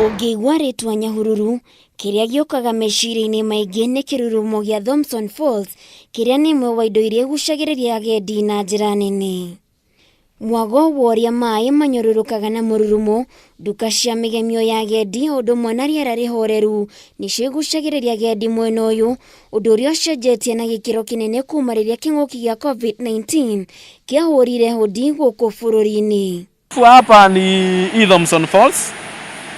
Ũngĩigua rĩtwa Nyahururu, kĩrĩa gĩũkaga meciria-inĩ maingĩ nĩ kĩrurumo gĩa Thomson Falls, kĩrĩa nĩ ĩmwe wa indo iria igucagĩrĩria agendi na njĩra nene. Mwago wa ũrĩa maĩ manyũrũrũkaga na mũrurumo, nduka cia mĩgemio ya agendi o ũndũ ũmwe na rĩera rĩhoreru nĩcio igucagĩrĩria agendi mwena ũyũ, ũndũ ũrĩa ũcenjetie na gĩkĩro kĩnene kuma rĩrĩa kĩng'ũki gĩa Covid-19 kĩahũrire hũndi gũkũ bũrũri-inĩ. Hapa ni hii Thomson Falls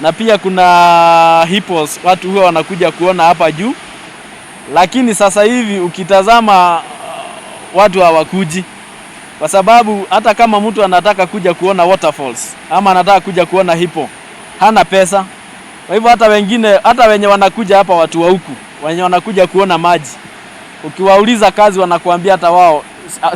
na pia kuna hippos watu huwa wanakuja kuona hapa juu, lakini sasa hivi ukitazama watu hawakuji kwa sababu hata kama mtu anataka kuja kuona waterfalls ama anataka kuja kuona hippo hana pesa. Kwa hivyo hata wengine hata wenye wanakuja hapa watu wa huku wenye wanakuja kuona maji, ukiwauliza kazi wanakuambia hata wao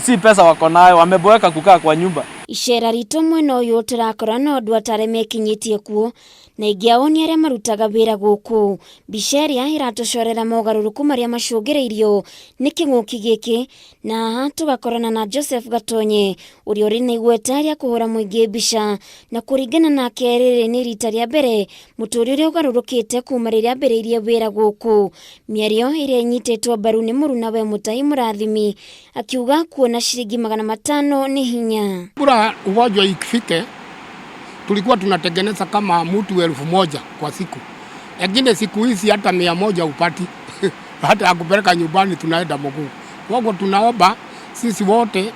si pesa wako nayo, wameboeka kukaa kwa nyumba. Icera ritũ mwena ũyũ tũrakora no andũ atare mekinyĩtie kuo na aingĩ ao nĩ arĩa marutaga wĩra gũkũ. Mbica ĩrĩa ĩratũcorera mogarũrũku marĩa macũngĩrĩirio nĩ kĩng'ũki gĩkĩ na haha tũgakorana na Joseph Gatonye ũrĩa ũrĩ na igweta rĩa kũhũra mũingĩ mbica na kũringana nake rĩrĩ nĩ rita rĩa mbere mũtũrĩre ũgarũrũkĩte kuma rĩrĩa ambĩrĩirie wĩra gũkũ. Mĩario ĩrĩa ĩnyitĩtwo mbaru nĩ mũrunawe Mũtahi Mũrathimi akiuga kuona ciringi 500 nĩ hinya. Kabla ugonjwa ifike, tulikuwa tunatengeneza kama mtu 1000 kwa siku, lakini siku hizi hata 100 upati hata ya kupeleka nyumbani tunaenda mguu. Kwa hivyo tunaomba sisi wote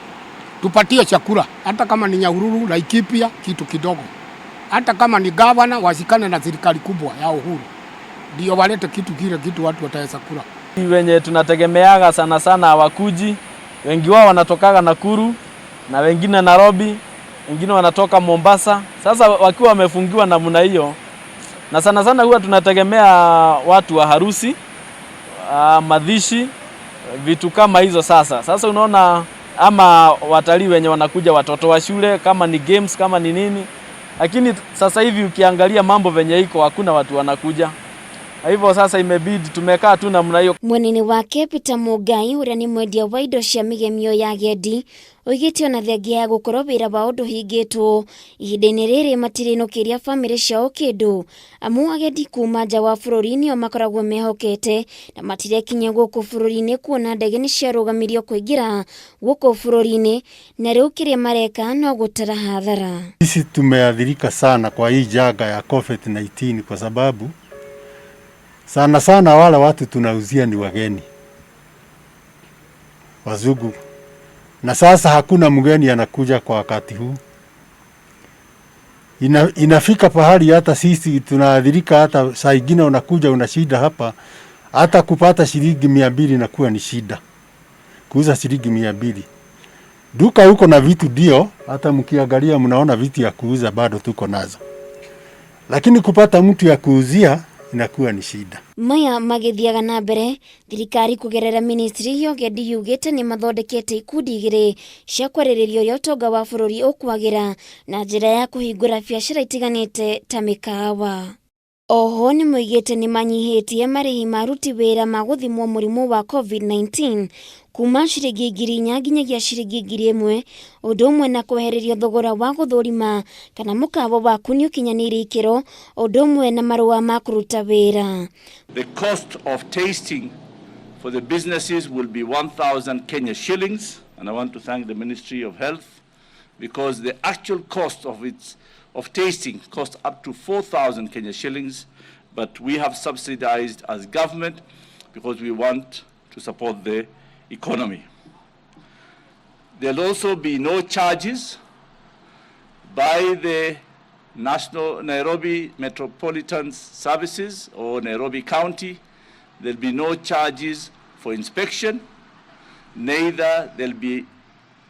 tupatie chakula, hata kama ni Nyahururu, Laikipia, kitu kidogo, hata kama ni gavana washikane na serikali kubwa ya Uhuru, ndio walete kitu kile kitu watu wataweza kula. Wenye tunategemeaga sana sana hawakuji, wengi wao wanatokaga Nakuru na wengine Nairobi, wengine wanatoka Mombasa. Sasa wakiwa wamefungiwa namna hiyo, na sana sana huwa tunategemea watu wa harusi, madhishi, vitu kama hizo. Sasa unaona, ama watalii wenye wanakuja, watoto wa shule, kama ni games, kama ni nini. Lakini sasa hivi ukiangalia mambo venye iko, hakuna watu wanakuja. Hivyo sasa imebidi tumekaa tu namna hiyo. Mwena-inĩ wake Peter Mũngai ũrĩa nĩ mwendia wa indo cia mĩgemio ya agendi oigĩte ona thengia ya gũkorwo wĩra wao ndũhingĩtwo ihinda-inĩ rĩrĩ matirĩnũkĩria bamĩrĩ ciao kĩndũ amu agendi kuma nja wa bũrũri nĩo makoragwo mehokete na matirekinyia gũkũ bũrũri-inĩ kuona ndege nĩ ciarũgamirio kũingĩra gũkũ bũrũri-inĩ na rĩu kĩrĩa mareka no gũtara hathara. Sisi tumeathirika sana kwa hii janga ya COVID-19 kwa sababu sana sana wale watu tunauzia ni wageni wazungu, na sasa hakuna mgeni anakuja kwa wakati huu. Inafika pahali hata sisi tunaathirika, hata saa ingine unakuja una shida hapa, hata kupata shilingi 200 inakuwa ni shida, kuuza shilingi 200. Duka huko na vitu ndio, hata mkiangalia mnaona vitu ya kuuza bado tuko nazo, lakini kupata mtu ya kuuzia inakuwa ni shida. Maya magĩthiaga na mbere thirikari kũgerera ministry ya ũgendi yugĩte nĩ mathondekete ikundi igĩrĩ cia kwarĩrĩria ũrĩa ũtonga wa bũrũri ũkwagĩra na njĩra ya kũhingũra biacara itiganĩte ta mĩkawa. Oho nĩ moigĩte nĩ manyihĩtie marĩhi ma aruti wĩra ma gũthimwo mũrimũ wa COVID-19 kuma ciringi 4,000 nginyagia ciringi 1,000 ũndũ ũmwe na kwehererio thogora wa gũthũrima kana mũkawa waku nĩ ũkinyanĩirie ikĩro ũndũ ũmwe na marũa ma kũruta wĩra. The cost of tasting for the businesses will be 1,000 Kenya shillings, and I want to thank the Ministry of Health because the actual cost of tasting costs up to 4,000 Kenya shillings, but we have subsidized as government because we want to support the economy. There'll also be no charges by the National Nairobi Metropolitan Services or Nairobi County. There'll be no charges for inspection, neither there'll be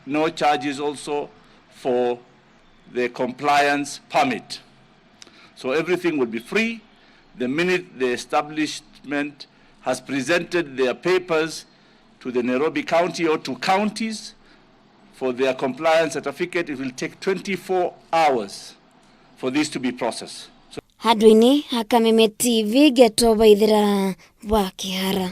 no charges also for the compliance permit. So everything will be free the minute the establishment has presented their papers to the Nairobi County or to counties for their compliance certificate. It will take 24 hours for this to be processed. Handũ-inĩ ha Kameme TV ngetwo Waithera wa Kĩhara.